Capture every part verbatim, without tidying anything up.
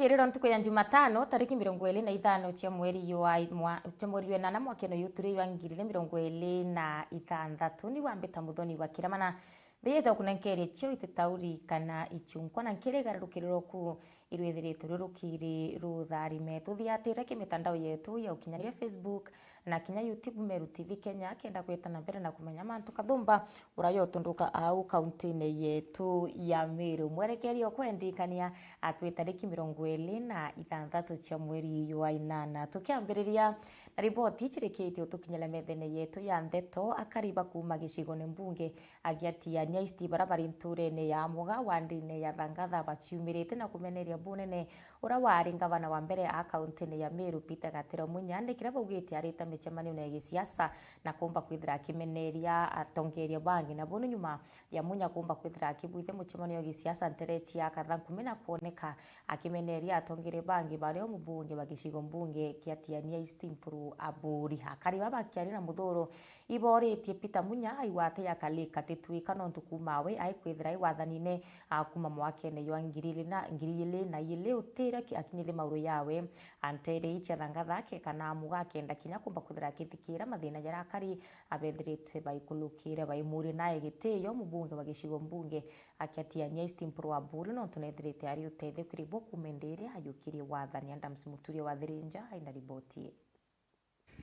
Riro ntuku ya Jumatano, tariki mirongo iri na ithano cia mweri wa mwa-, cia mweri wa inana, mwakene uyu turi wa ngiri igiri mirongo iri na ithanthatu, ni wambita Muthoni wa Kiramana. Mbiyite kunenkeria cio ititauri kana ichunkwa, na nkirigarurukiriro ku irwithiritwe rurukiri rutharime. Tuthiatire ki mitandao yetu ya ukinyaniria, Facebook na kinya YouTube, Meru T V Kenya, kenda gwita na mbere na kumenya mantu kathumba ura yotunduka au kauntine yetu ya Meru. Mwerekeria ukwendikania atwi tariki mirongo iri na ithanthatu cia mweri wa inana. Tukiambiriria na riboti icirikitie utukinyira methene yetu ya ndeto, akari ba kuuma gicigone mbunge agiatiania East bara bari nturene ya Muga wandine ya Thangatha baciumirite na kumeneria bunene ura wari ngavana wa mbere a kauntine ya Meru, Peter Gatira Munya, ni kiria baugite arita micemanione ya gisiasa na kumba kwithira akimeneria atongeria bangi. Na bunu nyuma ya Munya kumba kwithira akibwithia mucemanio wa gisiasa ntere cia Kathankumi na kuoneka akimeneria atongeria bangi bario mubunge wa gicigo mbunge kia Tiania East Mpuru Aburi. Akari baba bakiaria na Muthuru iboritie Peter Munya aigwate ya Kalika titwika nontu kuuma we aikwithira ai wathanine, a, kuuma mwakene jwa ngiri ili na, ngiri ili na ili utire ki-, akinyithie mauru yawe, a, ntere ii cia Thangatha akekana Muga akenda kinya kumba kwithira akithikira mathina jaria akari abethirite baikulukire. Baimuria nae gitio mubunge wa gicigo mbunge akiatiania East Mpuru Aburi nontu nethirite ari utethio kiri bo kuuma indi iria ajukirie wathani. Adams Muturia wa Thirinja aina riboti ii.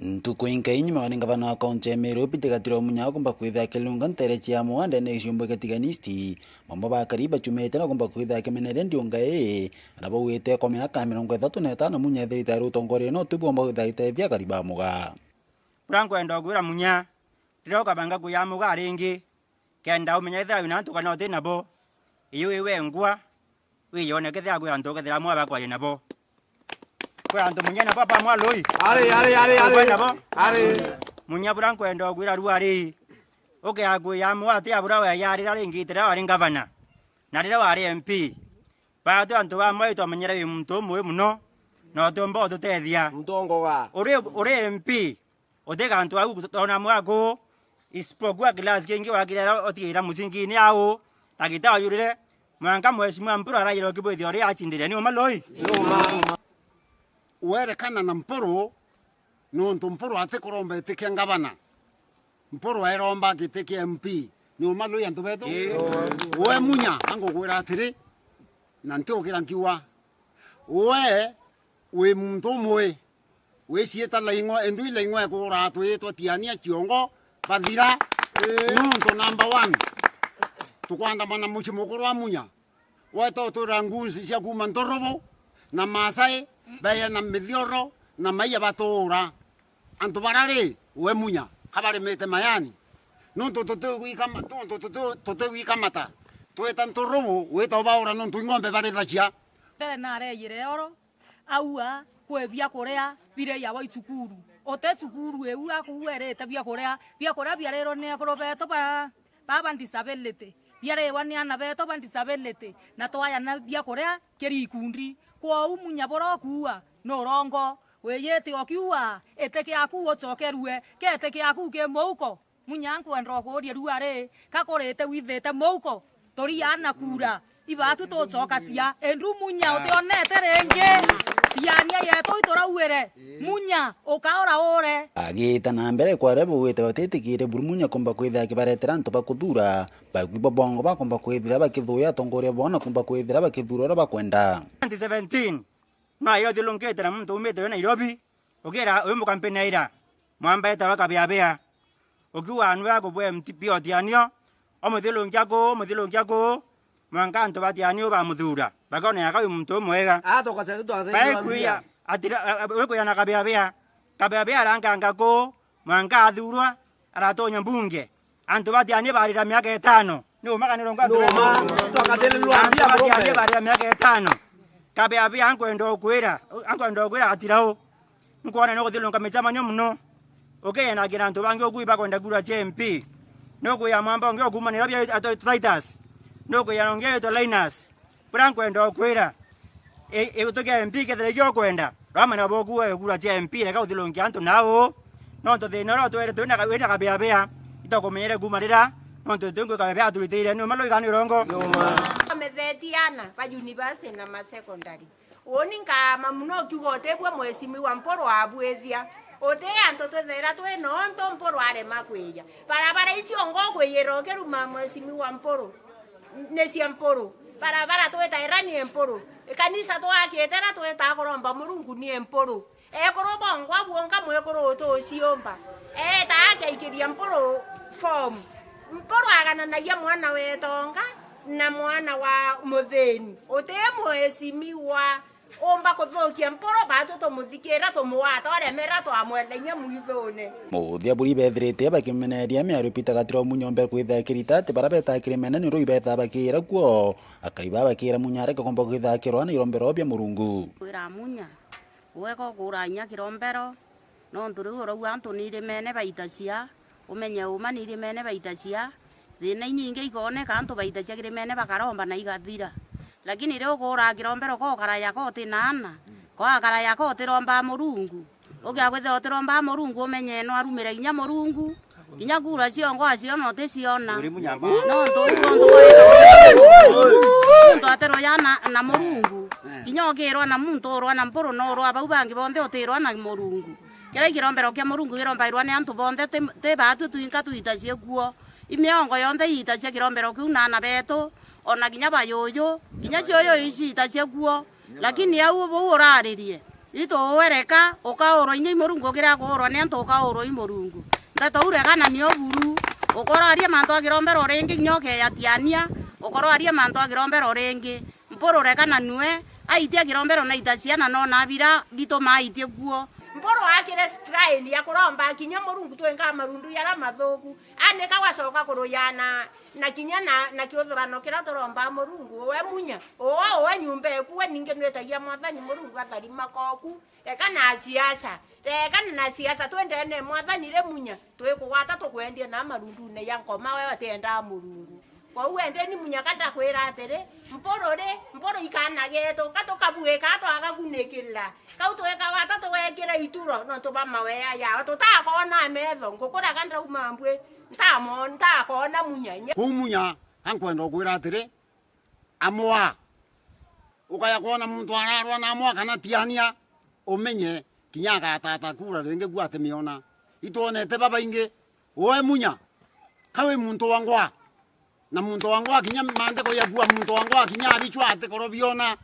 Ntuku inkai nyuma ni ngavana wa kaunti ya Meru, Peter Gatira Munya akumba kwithira akilunga ntere cia Muga ndene ya giciumbu kia Tigania East, bamwe ba akari bacumirite na kumba kwithira akimeneria ndiunga ii, na baugite kwa miaka mirongo ithatu na itano Munya ethirite ari utongoria no tu bwomba kwithira agitethia akari ba Muga. Bura nkwenda ukwira Munya, riria ukabanga kuya Muga ringi, kenda umenya ethira wina antu kana uti nabo, iu iwe ngwa, wiyone kethira kwi antu ukethira amwe abakwaria nabo. Kwi antu Munya nabo apa mwa Lui. Ari, ari, ari, ari. Ukwe nabo? Ari. Munya bura nkwenda ukwira rua ri, ukeakwia amwe ati abura weyarira ringi riria wari ngavana, na riria wari M P. Baatwi antu bamwe itwamenyere wi muntu umwe mono, na utiumba ututethia. Ntongoga. Uri, uri M P, uti gantu au tona mwaku, isipokuwa class kingi wakirera utigira mucingini au, na gita uyurire, mwanka mheshimiwa Mpuru araira ukibwithia uria acindire. Ni uma Lui? Ni uma. Werekana na Mpuru, nontu Mpuru atikuromba iti kia ngavana. Mpuru airomba giti kia M P. Ni uma Lui antu betu? Ii. We Munya, angugwira atiri, na ntiukira nkiuga. We wi muntu umwe, wiciita Laing'o, endu i Laing'o ekuura twitwa Tiania Kiongo, bathira. Ii. Nontu number one, tukwandamana mucii mukuru wa Munya. Weta utwira ngunzi cia kuuma Nturubu, na Maasai, beya na Mithioro, na Maiya batuura. Antu bara ri, we Munya, kabarimite mayani. Nontu tutigwikama-, nontu tuti-, tutigwikamata. Twita Nturubu, wita ubaura nontu ing'ombe barithacia. Mbere nareyire oro, aua, kwi biakuria biraiyagwa i cukuru. Uti cukuru iu aku werite biakuria, biakuria biarirwa ni akuru betu ba, ba, ba disability. Biariwa ni ana betu ba disability, na twayana biakuria kiri ikundi. Kwou Munya bura ukuua, ni urongo. Wiyite ukiuga, iti kiaku ucokerue, keti kiaku ki muuko. Munya nkwenda ukuuria rua ri, ka kurite withite muuko? Turi ana kura, ibaatu tucokacia. Endu Munya utionete ringi. Tiania yetu iturauire. Munya, ukaura ure. Agita na mbere kwaria bugwite batitikire buru Munya kumba kwithira akibaretera antu ba kuthura, bagwi bo bongo bakumba kwithira bakithuya atongoria bao na kumba kwithira bakithura uria bakwenda. Twenty seventeen, no ayo uthiurungite na muntu umite yo Nairobi, ukira uyu mukampeni aira, mwamba etawa Kabeabea. Ukiuga anwe akubwe M P otianio, omuthiurunkia kuu, omuthiurunkia kuu, mwanka antu batianio bamuthura, bakona yaka uyu muntu umwega. Baikuya, atira, a, a, wikuya na Kabeabea. Kabeabea aranganga kuu, mwanka athurwa, aratonya mbunge. Antu batianie barira miaka itano. Ni uma kana ni urongo antu? Ni uma. Antu batianie barira miaka itano. Kabeabea ankwenda ukwira, ankwenda ukwira atira u. Nkwona ni ukuthilunga micemanio muno. Ukiyenagira antu bangi uku ibakwenda kura cia M P. Ni ukuya mwamba ungi ukuuma Nairobi aitwa Titus. Ni ukuya ungi aitwa Linus. Buria nkwenda ukwira, i-, gituki kia M P kethira ikio ukwenda, ramana boku we kura cia M P, reka uthilungia antu nau. Nontu thina uria utwere twina ka-, wina Kabeabea, itakumenyere kuuma rira, nontu twingwi Kabeabea aturiteire, ni uma Lui kana ni urongo? Ni uma. Ametheti ana ba university na ma secondary. Uuni nkaama mono ukiuga utibua Mheshimiwa Mpuru abwithia. Uti antu twithira twi nontu Mpuru arema kwija. Barabara icio ngo kwiyira ukiruma Mheshimiwa Mpuru. Ni cia Mpuru. Barabara twitaira ni Mpuru. Ikanisa twakite na twita kuromba Murungu ni Mpuru. Ekuru bongwa bwonka mwekuru utuciumba. Eeta akiaikiria Mpuru form. Mpuru agananagia mwana wa itonga na mwana wa muthini. Uti Mheshimiwa umba kuthukia Mpuru, baatwi tumuthikira, tumugwata, uremera twamwenda inya mwithune. Muthia buri bethirite bakimeneria miario Peter Gatiro Munya ombe kwithia kirita ati bara beta kirimene ni rui beta bakira kuo. Akaiba bakira Munya areke komba kwithia kirwa na irombero bia Murungu. Kwira Munya, wega ukura inya kirombero, nontu riu urauga antu ni irimene baitacia, umenye uma ni irimene baitacia, thina inyingi ikooneka antu baitacia kirimene bakaromba na igathira. Lakini riu ukuura kirombero ko ukaraya ko uti na ana, ko akaraya ko utiromba Murungu. Ugia kwithira utiromba Murungu umenye no arumire inya Murungu, inya kura ciongo aciona uticiona. Uri munyama. Nontu uu untu bwa muntu atirwa ya na, na Murungu. Kinya ukirwa na muntu urwa na Mpuru no urwa bau bangi bonthe utirwa na Murungu. Kiria kirombero kia Murungu kirombairwa ni antu bonthe ti, ti baatwi twinka twitacie kuo. I miongo yonthe iitacia kirombero kiu na ana betu, ona kinya bayuyu, kinya ciuyu iciitacia kuo. Lakini au buu uraririe, itu uwe reka, ukaurwa inya i Murungu ukiria kuurwa ni antu ukaurwa i Murungu. Nteto u reka na nio buru, ukoroaria mantu a kirombero ringi kinya ukeyatiania, ukoroaria mantu a kirombero ringi. Mpuru reka na nue, aitia kirombero na itacia na nona bira bituma aitie kuo. Mpuru akire shrine ya kuromba kinya Murungu twinka marundu yara mathuku. Anika wacoka kuruyana na kinya na, na kiuthurano kiria turomba Murungu, we Munya, uwe, uwe nyumba eku, we ningi nwitagia Mwathani Murungu atharima koku, reka na siasa, reka na siasa, twendene Mwathani ri Munya, twikugwata tukwendia na marundune ya nkoma, we utiendaa Murungu. Kwou endeni Munya ka ndakwira atiri, Mpuru ri, Mpuru ikana getu, ka tukabuika twagakunikira. Kau twekagata tugekira ituro nontu bwa mawea yao. Tutakoona metho, ngukuraga ndauma mbwi, ntamo-, ntakoona Munya inya. Kuu Munya, ka nkwenda ukwira atiri, amwa, ukaya kwona muntu ararwa na amwa kana tiania, umenye kinya agatata kura ringi gwa atimiona. Itwonete babaingi, we Munya, ka wi muntu wa ngwa? Na muntu wa ngwa kinya maandiko yabua muntu wa ngwa kinya abichwa atikoro biona.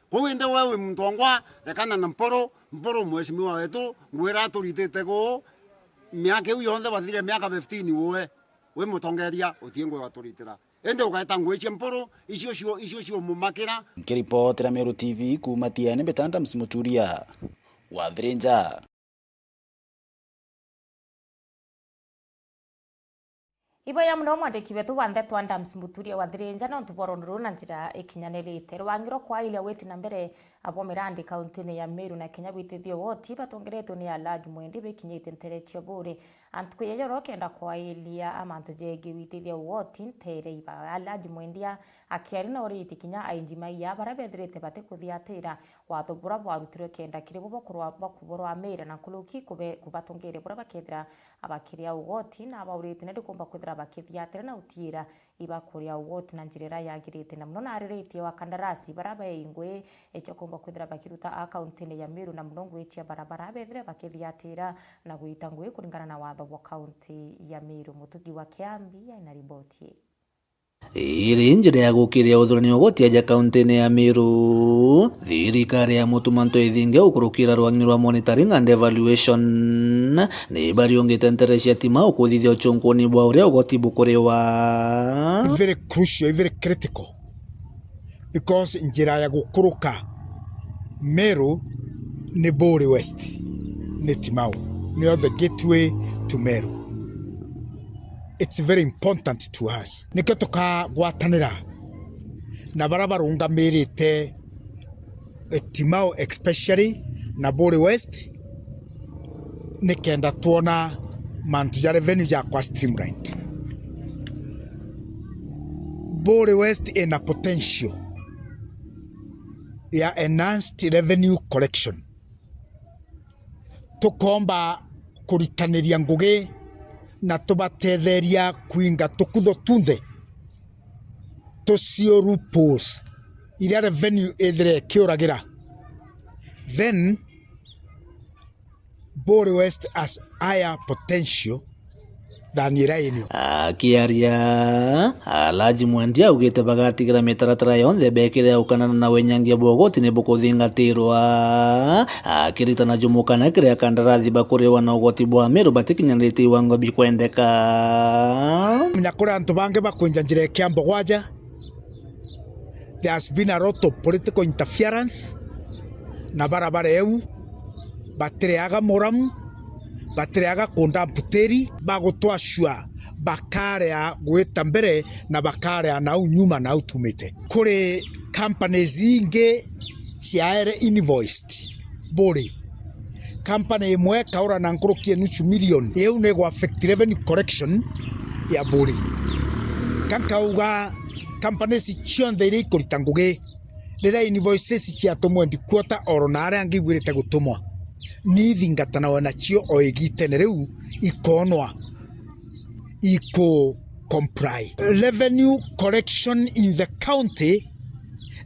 Kwou indi we wi muntu wa ngwa, rekana na Mpuru, Mpuru mheshimiwa wetu, ngwira aturitite guu miaka iu yonthe bathire miaka fifteen uwe, wi mutongeria utie ngui waturitira. Indi ugaeta ngui cia Mpuru, icio cio, icio cio mumakira. Nkiripotera Meru T V kuuma Tiene, mbita Adams Muturia wa Thirinja. Iboya mono mwandiki wetu wa ndeto Adams Muturia wa Thirinja nontu bwa rwondo ruu na njira ikinyanirite. Rwang'i rwa kwailia witi na mbere bwa mirandi kauntine ya Meru na kinya bwitithio woti batongeretwe ni Alhaji Mwendi bikinyite ntere cia Buuri. Antu kwiya yoro kenda kwailia amantu jegi witithio woti ntere iba. Alhaji Mwendi a-, akiaria na uriti kinya ainji maiya bara bethirite batikuthiatira watho bura bwarutirwe kenda kiri bo bakurwa, bakuborwa mira na nkuruki kube-, kubatongeria bura bakethira abakiria ugoti na abaurite nandi kumba kwithira bakithiatira na utiira ibakuria ugoti na njira iria yagirite. Na mono nariritie wa kandarasi bara bei ngui icio kumba kwithira bakiruta a kauntine ya Meru na mono ngui cia barabara bethire bakithiatira na gwita ngui kuringana na watho bwa kaunti ya Meru. Mutugi wa Kiambi aina riboti ii. Iri njira ya gukiria uthurani ugoti aja kauntine ya Meru. Thirikari ya Mutuma Ntwethinge ukurukira rwang'i rwa monitoring and evaluation ni bariungite ntere cia Timau kuthithia uchunkuni bwa uria ugoti bukuriwa. Very crucial, very critical, because njira ya gukuruka Meru ni Buuri West, ni Timau, niyo the gateway to Meru. It's very important to us. Nikio tukagwatanira na bara barungamirite, eh, Timau especially na Buuri West, nikenda twona mantu ja revenue jakwa streamlined. Buuri West ina potential ya enhanced revenue collection. Tukomba kuritaniria ngugi na tubatetheria kwinga tukutho tunthe tucio loopholes iria revenue ithire ikiuragira Then Buuri West has higher potential than ira inio. Akiaria, Alhaji Mwandia augite bagatigira mitaratara yonthe bekire ya ukanana na winyangia bwa ugoti ni bukuthingatirwa, akiritana jumukana kiria kandarathi bakuriwa na ugoti bwa Meru batikinyaniritie iwango bikwendeka. Menya kuri antu bangi bakwinja njira ya Kiambogo aja, there has been a lot of political interference, na bara bareu batireaga muramu, batireaga kunda mputiri, bagutwashua bakarea gwita mbere na bakarea nau nyuma nau tumite. Kuri companies ingi ciaere invoiced Buuri. Company imwe ikaura na nkuruki ya nusu milioni, iu ni gwa affect revenue collection ya Buuri. Ka nkauga companies cionthe iria ikurita ngugi, riria invoices ciatumwe headquarter oro na aria angi igwirite gutumwa, ni ithingatanawe nacio o igitene riu ikonwa iku comply. Revenue collection in the county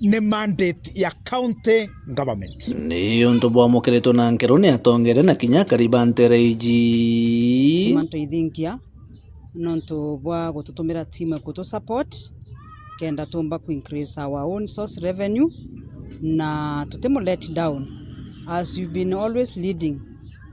ni mandate ya county government. Ni untu bwamukiritwe na nkero ni atongeria na kinya akari ba nteere iji. Mantu ithingia nontu bwa gututumira team kutu support kenda tumba ku increase our own source revenue, na tutimu let down as you've been always leading,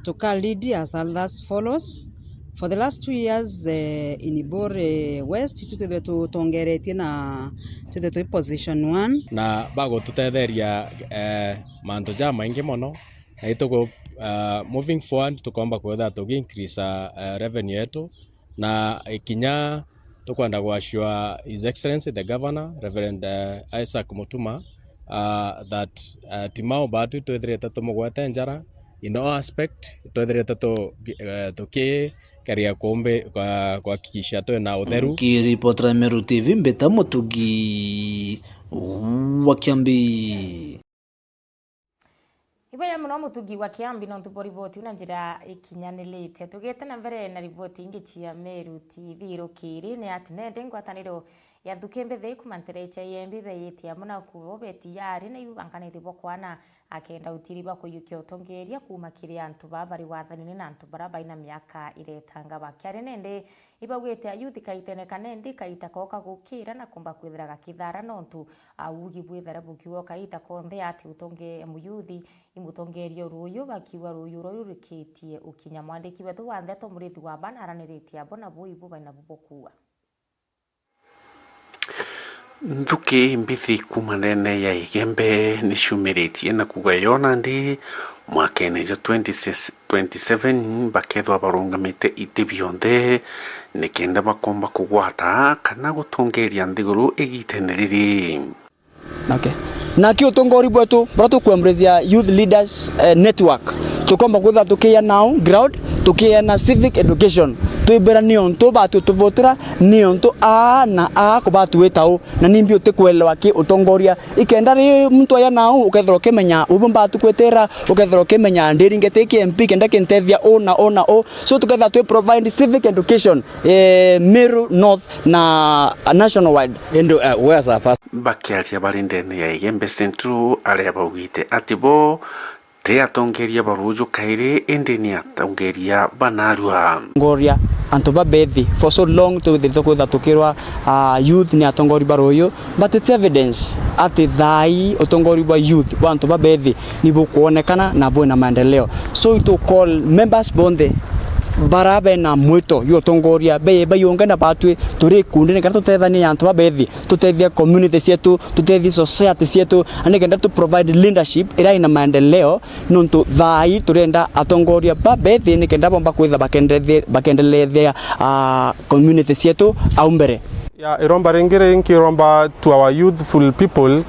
tuka lead as others follows. For the last two years, eh, in Buuri West, itwi twithirwe tutongeretie na twithirwe twi position one. Na bagututetheria, eh, mantu jamaingi mono, na ituku, eh, moving forward, tukomba kwithirwa tugi increase, eh, revenue yetu, na, eh, kinya tukwenda gwashua His Excellency the Governor, Reverend, eh, Isaac Mutuma, ah, that, eh, ti mau batu twithirite tumugwete njara in all aspect, twithirite tu-, eh, tukikeria kumbi kwa, kuhakikisha twina utheru. Nkiripotera Meru T V, mbita Mutugi wa Kiambi. Iboya mono Mutugi wa Kiambi nontu bwa riboti iu na njira ikinyanirite. Tugite na mbere na riboti ingi cia Meru T V rukiri, ni ati nende ngwataniro ya nthuki mbithi kuma nteere cia Iembe beyitie amwe na kuo beti yari na iu bankanite bwa kwana akenda utiri bwa kuiyukia utongeria kuma kiri antu baa bari wathanini na antu bara baina miaka iretanga bakiari nende. Ibaugite ayuthi kaitene kanene kaita koo ka gukira na kumba kwithira gakithara nontu, a, uugi bwithira bukiuga kaita konthe ati utonge-, muyuthi imutongeria ruuyu bakiuga ruuyu ruu rurikitie ukinya. Mwandiki wetu wa ndeto Murithi wa Bana araniritie abo na buu ibu baina bo bukuuga. Nthuki mbithi kuma ndene ya Igembe ni ciumiritie na kuuga yo nandi mwakene jwa twenty twenty-seven bakethwa barungamite iti bionthe nikenda bakomba kugwata kana gutongeria nthiguru igitene riri. Okay. Naki utongori bwetu, buria tuku embrace ya Youth Leaders, eh, Network, tukomba kwithirwa tukiya nao ground, tukiya na civic education. Twibira niontu batu tuvutira, niontu aa na aa kubatuita u, na nimbi utikwelewa ki utongoria. Ikenda ri muntu aya nau, ukethirwa ukimenya ubu mbatu kwitira, ukethirwa ukimenya ndiringite iki M P kenda kintethia u na u na u. So tukethirwa twi provide civic education, eh, Meru North na national wide. Indi, eh, where are first? Bakiaria bari ndene ya Igembe Central, aria baugite ati bo ti atongeria ba ruuju kairi, indi ni atongeria ba narua. Ngoria antu babethi for so long, twithirite kwitha tukirwa, ah, youth ni atongori ba ruuju, but it's evidence ati thaai utongori bwa youth bwa antu babethi ni bukwonekana na bwina maendeleo. So to call members bonthe bara bena mwito jwa utongoria, be baiyunge na batwi turi ikundi, nikenda tutethanie antu babethi, tutethie community cietu, tutethie society cietu, na nikenda tu provide leadership iria ina maendeleo, nontu thaai turenda atongoria babethi nikenda bomba kwitha bakendelethe-, bakendelethea, ah, community cietu au mbere. Ya, iromba ringi ri nkiromba to our youthful people,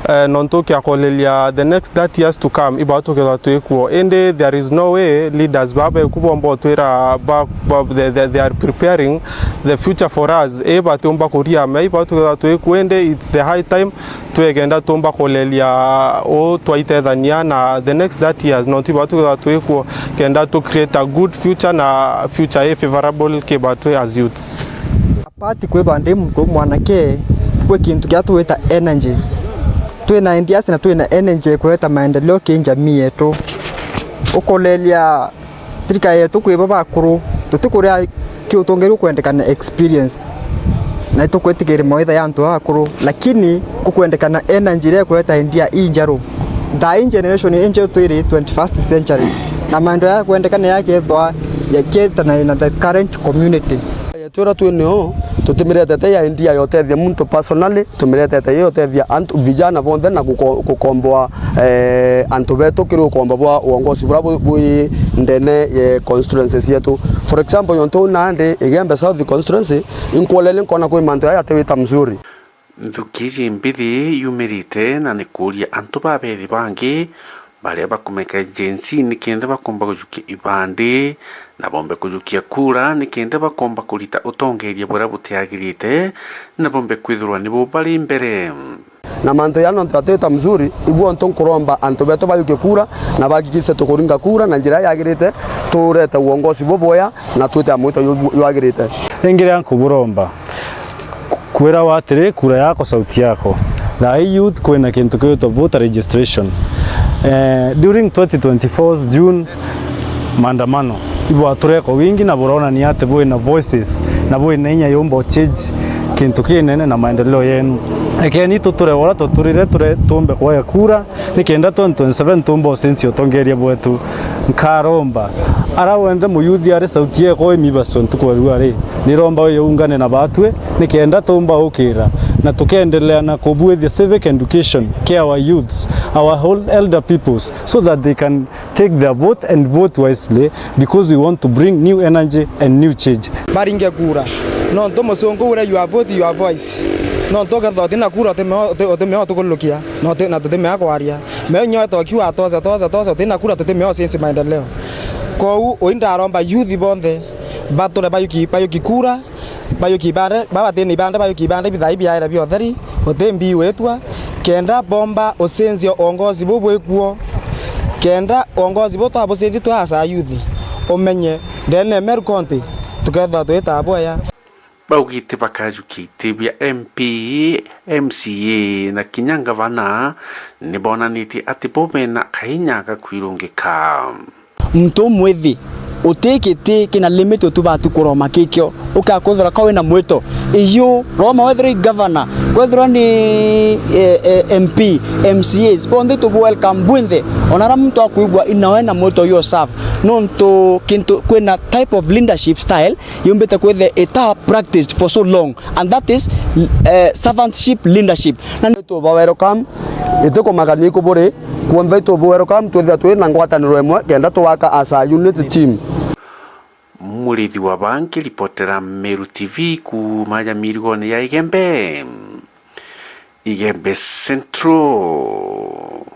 eh, nontu kiakoleria the next thirty years to come, iba tukethwa twikuo. Indi there is no way leaders baba beku bomba utwira ba, ba, they, they, they are preparing the future for us. Iba tiumba kuria me, iba tukethwa twikuo, indi it's the high time twegenda tumba kuleria u twaitethania na the next thirty years, nontu iba tukethwa twikuo, kenda tu create a good future na future i favorable ki batwi as youths. Apart kwithwa ndi muntu mwanake, kwi kintu kia twita energy. Twina ideas na twina energy ya kureta maendeleo ki jamii yetu. Ukoleria thirikari yetu kwi bo bakuru, tutikuria ki utongeria ukwendekana experience. Na itukwitikiria mawaitha ya antu akuru, lakini kukwendekana energy iria ikureta idea injeru. Thaa ii generation injeru twiri twenty-first century. Na maendeleo ya kwendekana yakethwa yakietana na the current community. Yetu iria twi nio, tutimiretete ya idea ya utethia muntu personally, tumiretete ya utethia antu, vijana vonthe na guko-, gukomboa, eh, antu betu kiri ukombo bwa uongozi buria bu-, bwi ndene ya constituency cietu. For example, yontu nandi Igembe South constituency, inkuolele nkona kwi mantu aya atiwita mzuri. Nthuki iji mbithi yumirite na ni kuuria antu babethi bangi baria bakumeka Gen Z nikenda bakomba kujukia ibandi na bombe kujukia kura nikenda bakomba kurita utongeria buria butiagirite na bombe kwithirwa nibo bari mbere. Na mantu ya nontu atiwita mzuri, ibu ontu nkuromba antu betu bayukie kura na bahakikishe tukuringa kura na njira yagirite, turete uongozi bubwea na twite na mwito yu-, yu-, yagirite. Ringi ria nkuburomba, kwirawa atiri, kura yako, sauti yako. Thaa ii youth kwina kintu kiwitwa voter registration. Eh, during twenty twenty-four June maandamano, ibwatureko wingi na buronania ati bwina voices na bwina inya yumba change kintu kinene na maendeleo yenu. Ekeni tuture ura tuturire, ture tumbe kwaya kura, nikenda twenty twenty-seven tumba ucenjia utongeria bwetu. Nkaromba ara wenthe muyuthi ari sauti yeko imibaso ntuku ya rua ri, niromba uyu ungane na batwe nikenda tumba ukira na tukendelea na kubuithia civic education ki our youths, our whole elder peoples, so that they can take their vote and vote wisely, because we want to bring new energy and new change. Baringe kura. Nontu musungu uria, your vote, your voice. Nontu ukethirwa utina kura, utimea, uti-, utimea utukurukia, na uti-, na tutimea kwaria. Menya etoki wa toza, toza, toza, utina kura, tutimea ucenjia maendeleo. Kwou, ui ndaromba youth bonthe, bature bayuki, bayuki kura, bayuki ibande, baba batina ibande, bayuki ibande, bithai biaira bia utheri, uti mbii witwa, kenda bomba ucenjia uongozi bu bwikuo, kenda uongozi bu twabucenjia twa asa youth, umenye, ndene ya Meru County, tukethirwa twita bwega. Baugite bakajukia iti bia M P, M C A na kinya ngavana, nibonanitie ati bo bena kainya ga kwirungika. Muntu umwithi, uti giti kina limit utubati kuroma kikio, ukakwithira ka wina mwito. Iyu, roma wethirwa i governor, wethirwa ni, eh, eh, M P, M C As, bonthe tubu welcome bwinthe. Ona ara muntu akwigua inawe na mwito uyu serve. Nontu kintu, kwina type of leadership style yumbite kwithia ita practiced for so long, and that is, eh, servantship leadership. Na tuba welcome, itikumagania ikuburi, kwonthe itubu welcome, twithia twi na ngwataniro imwe, kenda tuwaka as a unit team. Murithi wa Ba nkiripotera Meru T V kuuma ja mirigone ya Igembe, Igembe Central.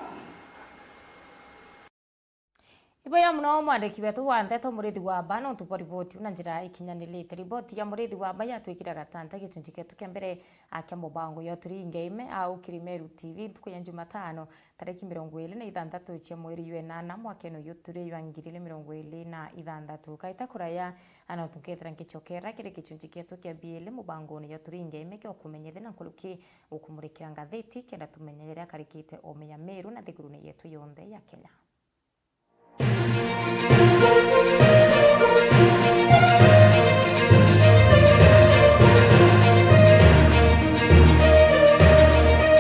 Iboya mono mwandiki wetu wa nteto Murithi wa Ba nontu bwa riboti iu na njira ikinyanirite. Riboti ya Murithi wa Ba yatwikire gatanta gicunji kietu kia mbere, a, kia mubango ya Uturi Ingeime, a, ukiri Meru T V ntuku ya Jumatano, tariki mirongo iri na ithanthatu cia mweri jwa inana, mwakene uyu turi jwa ngiri igiri mirongo iri na ithanthatu. Kaita kuraya, a, nontu nkethira ngicokera kiri gicunji kietu kia biiri mubangone ya Uturi Ingeime kia ukumenyithia na nkuruki ukumurikira ngatheti, kenda tumenye jaria akarikite oome ya Meru na nthigurune yetu yonthe ya Kenya.